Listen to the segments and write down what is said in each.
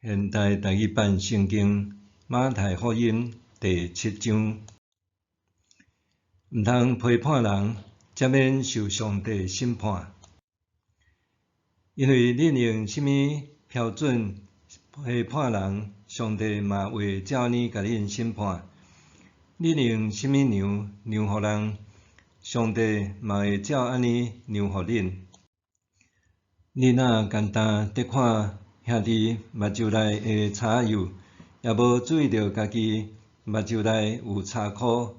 現代台語版聖經馬太福音第七章，毋通批判人，才免受上帝審判。因為恁用啥物標準批判人，上帝嘛會照按呢共恁審判。恁用啥物量量予人，上帝嘛會照按呢量予恁。你若干焦咧看兄弟目睭內的柴幼，也無注意著家己目睭內有柴箍。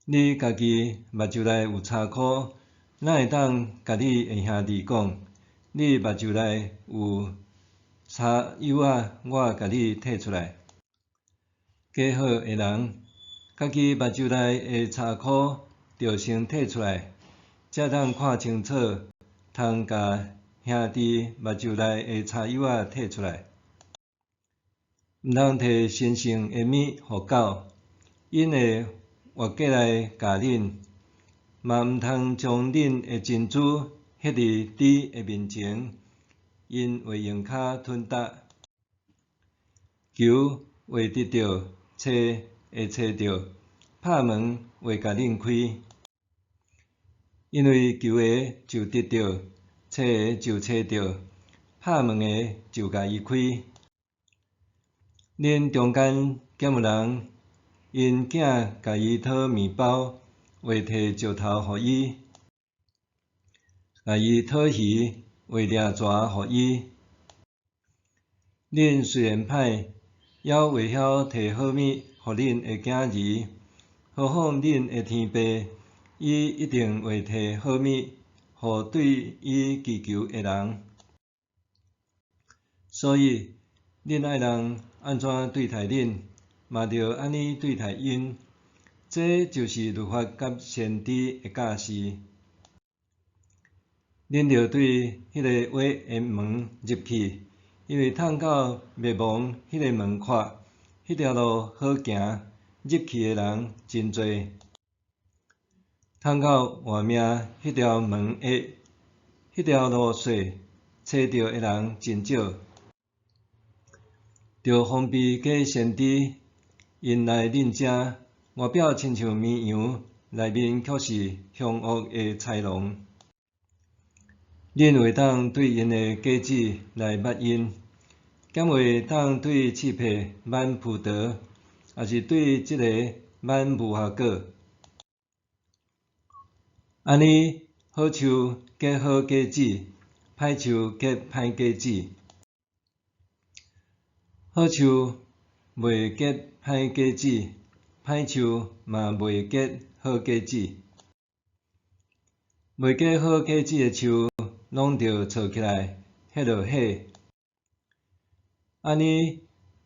你家己目睭內有柴箍，哪會當共你的兄弟講：你目睭內有柴幼仔，我共你剔出來。假好的人，家己目睭內的柴箍，著先剔出來，才當看清楚，通共兄弟目睭內的柴幼仔剔出來。毋通提新鮮的物予狗，𪜶會活過來咬恁；嘛毋通將恁的珍珠彼佇豬的面前，𪜶會用跤吞焦。求會得著，揣會揣著，拍門會共恁開。因為求的就得著，揣的就揣著，拍門的就共伊開。恁中間敢有人，𪜶囝共伊討麵包，會提石頭予伊；共伊討魚，會掠蛇予伊？恁雖然歹，猶會曉提好物予恁的囝兒，何況恁的天父，伊一定會提好物予對伊祈求的人。所以，恁愛人按怎對待恁，嘛著按呢對待𪜶。這就是律法佮先知的教示。恁著對彼个狹的門入去，因為通到滅亡彼个門闊，彼條路好行，入去的人真濟。通到活命彼條門狹，彼條路細，揣著的人真少。著防備假先知，𪜶來恁遮，外表親像綿羊，內面卻是兇惡的豺狼。恁會當對𪜶的果子來捌𪜶，敢會當對刺柏挽葡萄，抑是對這个挽無花果？按呢，好樹結好果子，歹樹結歹果子。好樹袂結歹果子，歹樹嘛袂結好果子。袂結好果子的樹，攏著鋤起來，彼落火。按呢，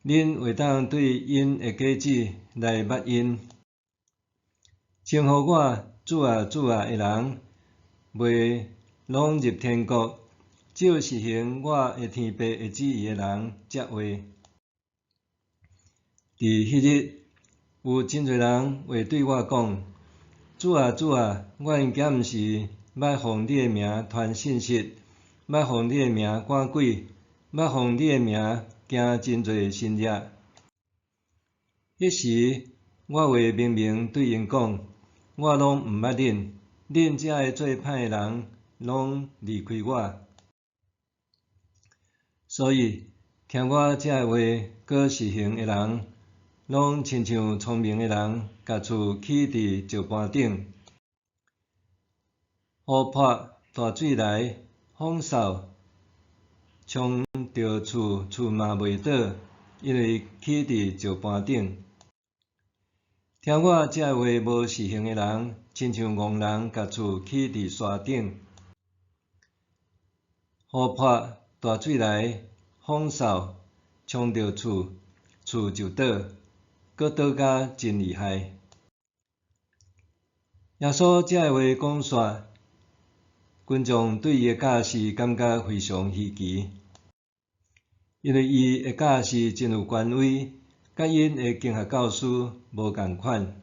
恁會當對𪜶的果子來捌𪜶。稱呼我主啊主啊的人，袂攏入天國，只有實行我的天父的旨意的人才會。佇彼日，有真濟人會對我講：主啊主啊，阮敢毋是捌奉你的名傳信實，捌奉你的名趕鬼，捌奉你的名行真濟神蹟？彼時，我會明明對𪜶講：我攏毋捌恁，恁遮个做歹的人，攏離開我。所以，聽我這个話閣實行的人，攏親像聰明的人，共厝起佇石盤頂。雨潑，大水來，風掃，沖著厝，厝嘛袂倒，因為起佇石盤頂。聽我這個話無實行的人，親像戇人共厝起佇沙頂。雨潑，大水來，風掃，沖著厝，厝就倒，閣倒甲真厲害。耶穌這個話講煞，群眾對伊的教示感覺非常稀奇，因為伊的教示真有權威，佮𪜶的經學教師無仝款。